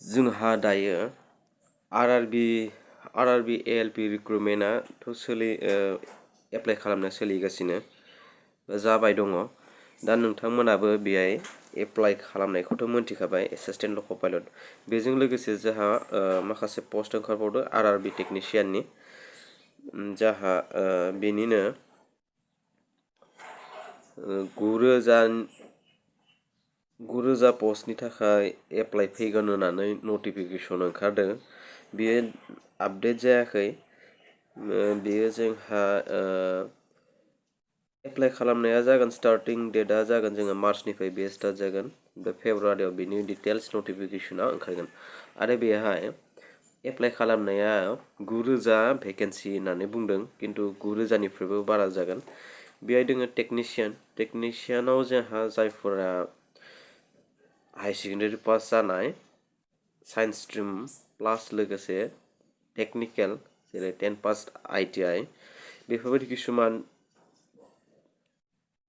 जोंहा दायो आरआरबि एएलपि रिक्रुटमेन्टआथ' एप्लाइ खालामनो सोलिगासिनो जाबाय दङ। दा नोंथांमोनाबो बेहाय एप्लाइ खालामनायखौथ' मोनथिखाबाय एसिस्टेन्ट लक' पाइलट। बेजों लोगोसे जोंहा माखासे पस्ट ओंखारबावदो आरआरबि टेकनिशियाननि जाहा बेनिनो 9,000 पस्टनि थाखाय एप्लाइ फैगोन होननानै नटिफिकेसन ओंखारदों। बेयो आपडेट जायाखै। बेयो जोंहा एप्लाइ खालामनाया जागोन स्टार्टिं डेटआ जागोन जोङो मार्चनिफ्राय बेयो स्टार्ट जागोन। बे फेब्रुवारियाव बिनि डिटेल्स नटिफिकेसना ओंखारगोन। आरो बेहाय एप्लाइ खालामनाया 9,000 भेकेन्सि होननानै बुंदों, खिन्थु 9,000निफ्रायबो बारा जागोन। बेहाय दोङो टेकनिशियानाव जोंहा जायफोरा हाई सेकेन्डारि पास जानाय साइन्स स्ट्रिम प्लास लोगोसे टेकनिकेल जेरै 10 पास ITI बेफोरबायदि किसुमान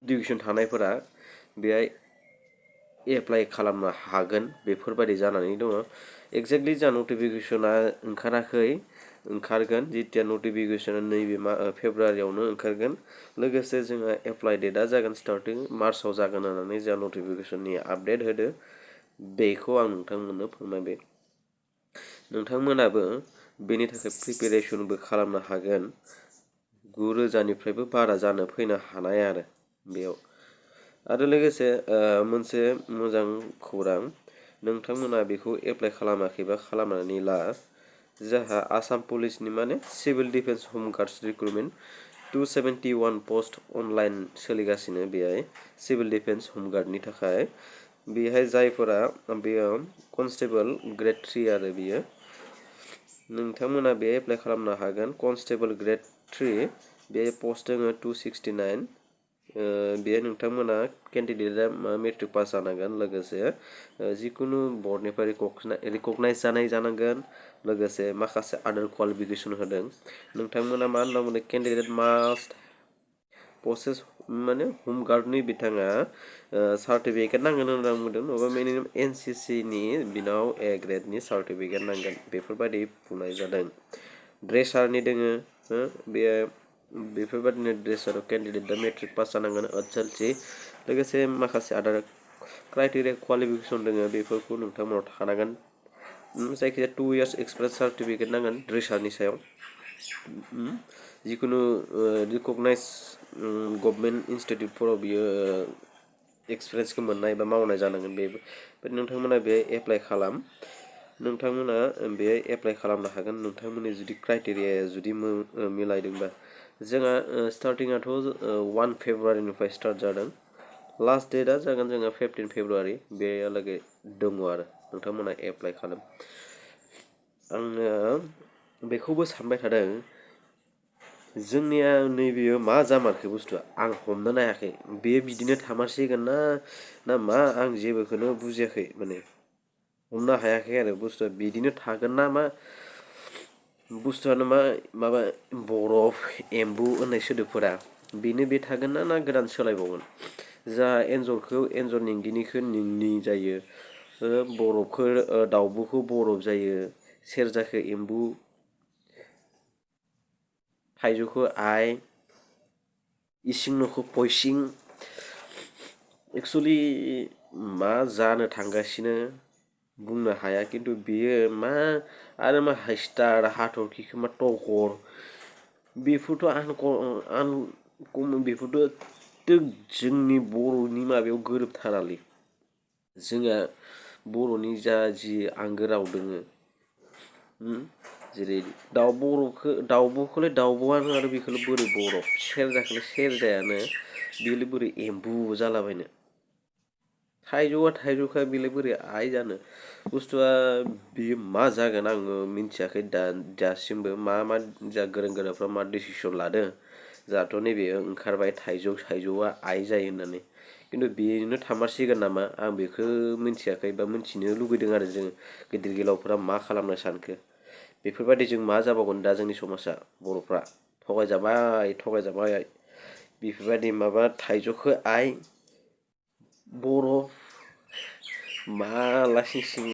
इडुकेसन थानायफोरा बेहाय एप्लाइ खालामनो हागोन बेफोरबायदि जानानै दङ। एक्जेक्टलि जा नटिफिकेसना ओंखारगोन जिथिया नटिफिकेसना नैबे फेब्रुवारियावनो ओंखारगोन। लोगोसे जोंहा एप्लाइ डेटआ जागोन स्टार्टिं मार्चआव जागोन होननानै जा नटिफिकेसननि आपडेट होदो बेखौ आं नोंथांमोननो फोरमायबाय। नोंथांमोनाबो बेनि थाखाय प्रिपेरेसनबो खालामनो हागोन। 9,000निफ्रायबो बारा जानो फैनो हानाय आरो बेयाव। आरो लोगोसे मोनसे मोजां खौरां, नोंथांमोना बेखौ एप्लाइ खालामाखैबा खालामनानै ला। जोंहा आसाम पुलिसनि माने सिभिल डिफेन्स हम गार्ड्स रिक्रुटमेन्ट 271 पस्ट अनलाइन सोलिगासिनो बेहाय सिभिल डिफेन्स हम गार्डनि थाखाय। बेहाय जायफोरा बेयो कनस्टेबल ग्रेड 3 आरो बेयो नोंथांमोना बे एप्लाइ खालामनो हागोन। कनस्टेबल ग्रेड 3 बे पस्ट दङ 269। बेयो नोंथांमोना केन्डिडेटआ मेट्रिक पास जानांगोन, लोगोसे जिकुनु बर्डनिफ्राय रिकगनाइज जानाय जानांगोन, लोगोसे माखासे आदार क्वालिफिकेसन होदों। नोंथांमोना मा होनना बुंदों केन्डिडेट मास्ट पसेस माने हम गार्डनि बिथाङा सार्टिफिकेट नांगोन होनना बुंदों, नङाबा मिनिमाम NCCनि बिनाव A ग्रेडनि सार्टिफिकेट नांगोन बेफोरबायदि बुंनाय जादों। ड्रेसारनि दोङो बेफोरबायदिनो ड्रेसाराव केन्डिडेटआ मेट्रिक पास जानांगोन HLC, लोगोसे माखासे आदार क्राइटेरिया क्वालिफिकेसन दोङो बेफोरखौ नोंथांमोनाव थानांगोन। जायखिजाया 2 years एक्सपिरियेन्स सार्टिफिकेट नांगोन ड्रेसारनि सायाव। जिकुनु रिकगनाइज गभर्नमेन्ट इनस्टिटिउटफोराव बियो एक्सपिरियेन्सखौ मोननाय बा मावनाय जानांगोन। नोंथांमोना बे एप्लाइ खालाम। नोंथांमोना बे एप्लाइ खालामनो हागोन नोंथांमोननि जुदि क्राइटेरियाया जुदि मिलायदोंबा। जोंहा स्टार्टिंआथ' 1 फेब्रुवारिनिफ्राय स्टार्ट जादों। लास्ट डेटआ जागोन जोंहा 15 फेब्रुवारि बेहालागै दङ आरो नोंथांमोना एप्लाइ खालाम। आङो बेखौबो सानबाय थादों जोंनिया नैबेयो मा जामारखो बुस्थुआ आं हमनो हायाखै। बेयो बिदिनो थामारसिगोन ना मा आं जेबोखौनो बुजियाखै, माने हमनो हायाखै आरो बुस्थुआ बिदिनो थागोन ना मा बुस्थुआनो माबा बरफ एम्बु होननाय सोदोबफोरा बेनो बे थागोन ना गोदान सोलायबावगोन। जा एन्जर निंगिनिखौ निंनि जायो, बरफखौ दाउब'खौ बरफ जायो, सेरजाखौ एम्बु, थाइजौखौ आइ, इसिं न'खौ पइसिं। एक्सुवेलि मा जानो थांगासिनो बुंनो हाया, खिन्थु बेयो आरो मा स्टार हाथरखिखौ मा तगर बेफोरथ' जोंनि बर'नि माबायाव गोरोबथारालै। जोंहा बर'नि जि आंगो राव दोङो, जेरै दाउब'खौलाय दाउब'आनो आरो बेखौलाय बोरै बरफ, सेरजाखौलाय सेरजायानो बेलाय बोरै एम्बु जालाबायनो, थाइजौखा बेलाय बोरै आइ जानो। बुस्थुआ बेयो मा जागोन आङो मिन्थियाखै दासिमबो मा जा गोरों गोराफ्रा मा डिसिसन लादों। जोंहाथ' नैबे ओंखारबाय थाइजौआ आइ जायो होननानै, खिन्थु बेनो थामारसिगोन नामा आं बेखौ मिन्थियाखै बा मिन्थिनो लुगैदों आरो जोङो गिदिर गोलावफोरा मा खालामनो सानखो। बेफोरबायदि जों मा जाबावगोन दा जोंनि समाजा बर'फ्रा थगायजाबाय बेफोरबायदि माबा थाइजौखौ आइ बरफ मा लासिं सिं